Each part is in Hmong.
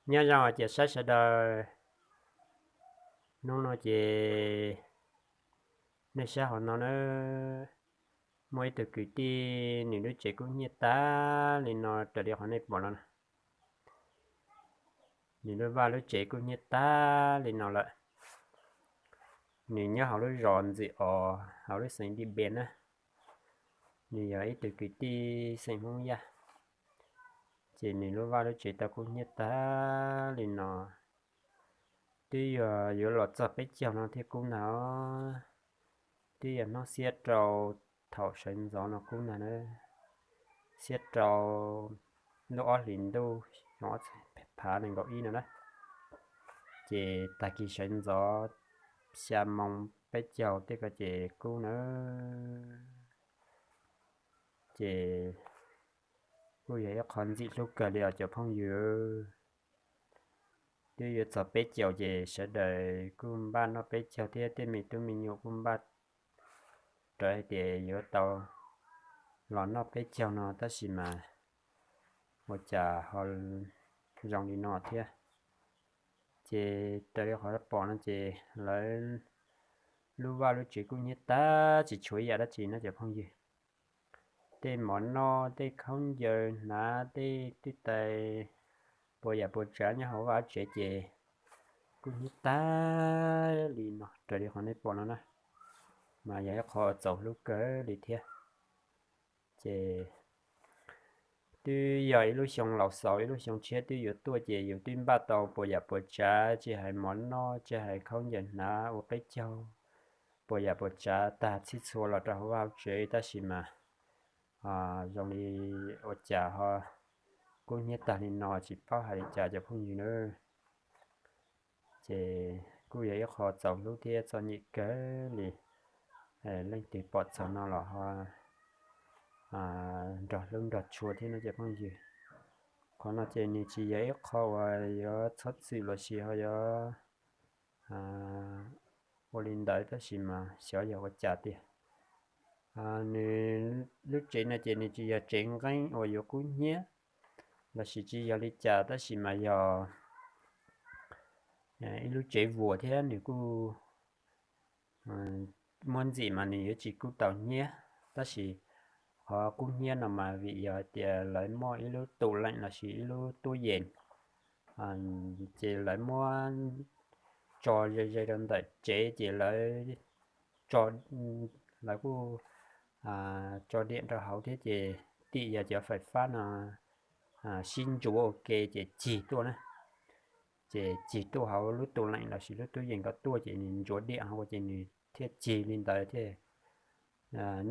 Nyob zoo ua ciav saib sawv daws, hnub no ces nej saib hauv no na, muaj ib tug kwv tij nws lub tsev kub hnyiab tag li no raws li qhov nej pom no na. Nws lub vaj lub tsev kub hnyiab tag li no lawm. Nws nyob hauv lub zos ntxwm os, hauv lub xeev Diaj Npias na. Nws yog ib tug kwv tij xeem Hmoob Yaj, ces nws lub vaj lub tsev tau kub hnyiab tag li no. Twb yog yuav los txog peb caug no thiaj kub ntag. Twb yog hnub xiab rau thaum sawv ntxov no kub ntag na, xiab rau lub ob hlis ntuj xyoo ob txhiab phav nees nkaum ib no na. Ces tag kis sawv ntxov xya moo peb caug tej ko ces kub na. Ces kuj yog ib qho ntxim hlub kawg li os cov phooj ywg. Twb yuav txog peb caug ces sawv daws kuj npaj noj peb caug thiab tej me tub me nyuam kuj npaj rawv hais tias yuav tau los noj peb caug no tab sis mas ua cas ho zoo li no thiab. Ces raws li qhov pom no ces lawv lub vaj lub tsev kub hnyiab tag tsis tshuav ib yam dab tsi no cov phooj ywg. Tej mov noj, tej khaub ncaws hnav, tej twj tais puas yam puas tsav nyob hauv vaj tsev ces kub hnyiab tag li no raws li qhov nej pom no na, mas yog ib qho txaus hlub kawg li thiab. Ces twb yog ib lub xyoo laus xaus, ib lub xyoo tshiab twb yuav tuaj ces yus twb npaj tau puas yam puas tsav, tsis hais mov noj, tsis hais khaub ncaws hnav ua peb caug, puas yam puas tsav tag txhij txhua los rau hauv vaj hauv tsev tab sis mas zoo li ua cas ho kub hnyiab tag li no tsis paub hais li cas cov phooj ywg na. Ces kuj yog ib qho txaus hlub thiab txom nyem kawg li. Leej twg pom txog no los ho nrog hlub nrog tshua thiab no cov phooj ywg. Qhov no ces nws tsis yog ib qho uas yuav txhob txwm los sis ho yuav ua li ntawd tab sis mas xyov yog ua cas tiag. Nws lub tsev no ces nws tsis yog tsev nqeeb uas yuav kub hnyiab los sis tsis yog li cas tab sis mas yog ib lub tsev vuas thiab nws kuj muaj ntxim mas nws yuav tsis kub tau hnyiab, tab sis qhov kub hnyiab no mas vim yog hais tias lawv muaj ib lub tus leem los sis ib lub tub yees, ces lawv muab tso ze ze rau ntawm tsev ces lawv tso, lawv kuj tso diam rau hauv thiab ces tim yog cov fais fab no sib ntsuav ua ke ces cig tuaj na. Ces cig tuaj hauv lub tus leem los sis lub tub yees ko tuaj ces nws ntsuav diam hauv ua ces nws thiaj cig li ntawd thiab.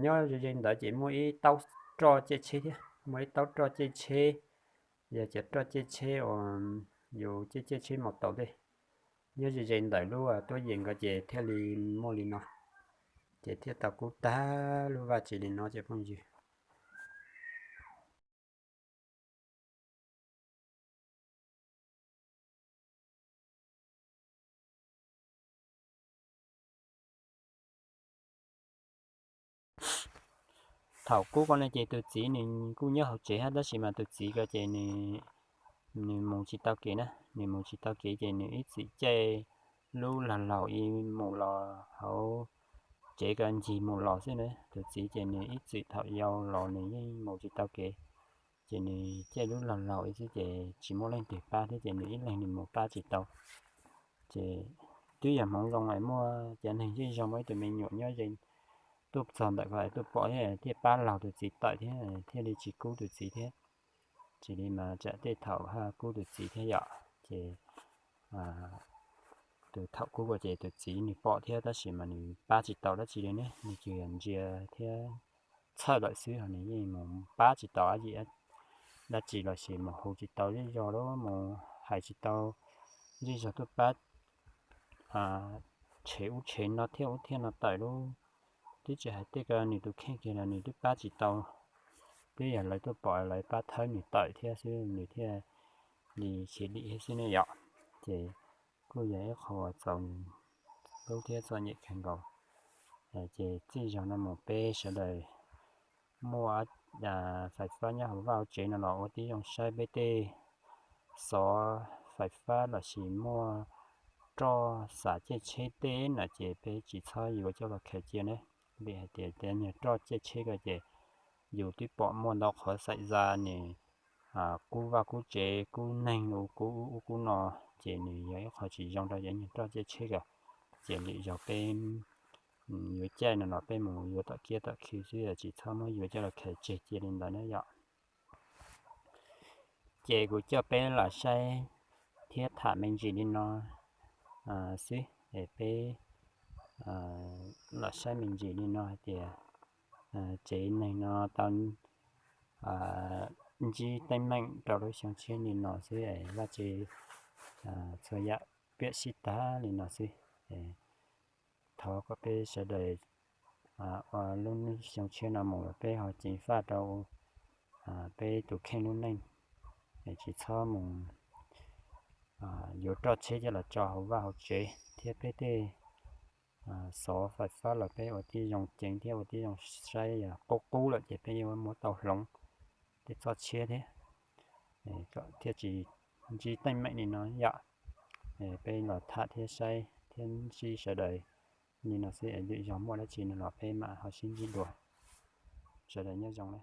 Nyob ze ze ntawd ces muaj ib taub roj caij tsheb thiab, muaj ib taub roj caij tsheb, yog cov roj caij tsheb uas yus caij caij tsheb maus taus tej. Nyob ze ze ntawm lub tub yees ko ces thiaj li muaj li no, ces thiaj tau kub tag lub vaj tsev li no cov phooj ywg. Thaum kub ko no ces tus txiv nws kuj nyob hauv tsev hab tab sis mas tus txiv ko ces nws mus tsis tau kev na, nws mus tsis tau kev ces nws ib txwm caij lub lag laug ib mus los hauv tsev ko ncig mus los xwb na. Tus txiv ces nws ib txwm thaum yau los nws yeej mus tsis tau kev, ces nws caij lub lag laug ib xwb ces tsis muaj leej twg pab thiab ces nws ib leeg nws mus pab tsis tau. Ces twb yog hmoov zoo es muaj cov neeg zej zog muaj ib tug me nyuam nyob ze tuaj txog ntawm ko tuaj pom thiab thiaj pab laug tus txiv tawm thiab thiaj li tsis kub tus txiv thiab. Tsis li mas tsam tej thaum haj kub tus txiv thiab yom. Ces tus thaum kub ko ces tus txiv nws pom thiab tab sis mas nws pab tsis tau dab tsi li ne, nws tsuas yog ntsia thiab txhawj lawm xwb ho nws yeej mus pab tsis tau dab tsi los sis mus hu tsis tau zej zog los mus hais tsis tau zej zog tuaj pab tshev ub tshev no thiab ub thiab no tawm lub. Twb tsis hais tej ko nws tus kheej kiag los nws twb pab tsis tau, twb yog lawv tuaj pom lawv pab thawb nws tawm thiab xwb nws thiaj li chim dim thiab xwb ne yom. Ces kuj yog ib qho txaus hlub thiab txom nyem kawg nkaus. Ces txij zaug no mus peb sawv daws muaj fais fab nyob hauv vaj hauv tsev no los ua tib zoo saib peb tej xov fais fab lossis muaj roj xav caij tsheb teb no ces peb tsis txhob yuav coj los khaws cia ne. Vim hais tias cov niag roj caij tsheb ko ces yus twb pom muaj ntau qhov xaim zas nws kub vaj kub tsev, kub neeg, kub ub kub no, ces nws yog ib qho tsis zoo rau cov niag roj caij tsheb ko. Ces lwm zaug peb yuav caij no los peb mus yuav tom kiab tom khw xwb, tsis txhob muab yuav coj los khaws tseg cia li ntawd na yom. Ces kuv coj peb los saib thiab tham me ntsis li no xwb es peb los saib me ntsis li no hais tias tsev neeg no tau ntsib teeb meem rau lub xyoo tshiab li no xwb es vaj tse txhua yam piam sib tag li no xwb. Thov kom peb sawv daws ua lub xyoo tshiab no mus peb ho ceev faj rau peb tus kheej lub neej, tsis txhob mus yuav roj tsheb coj los tso hauv vaj hauv tsev thiab peb tej xov fais fab los peb ua tib zoo ceev thiab ua tib zoo saib, yog qub qub lawm ces peb yuav muab tau hloov tej txoj tshiab thiab, kom thiaj tsis ntsib teeb meem li no yom. Peb los tham thiab saib thiab ntsib sawv daws li no xwb, lwm zaug muaj dab tsi no los peb mam ho sib ntsib dua. Sawv daws nyob zoo na.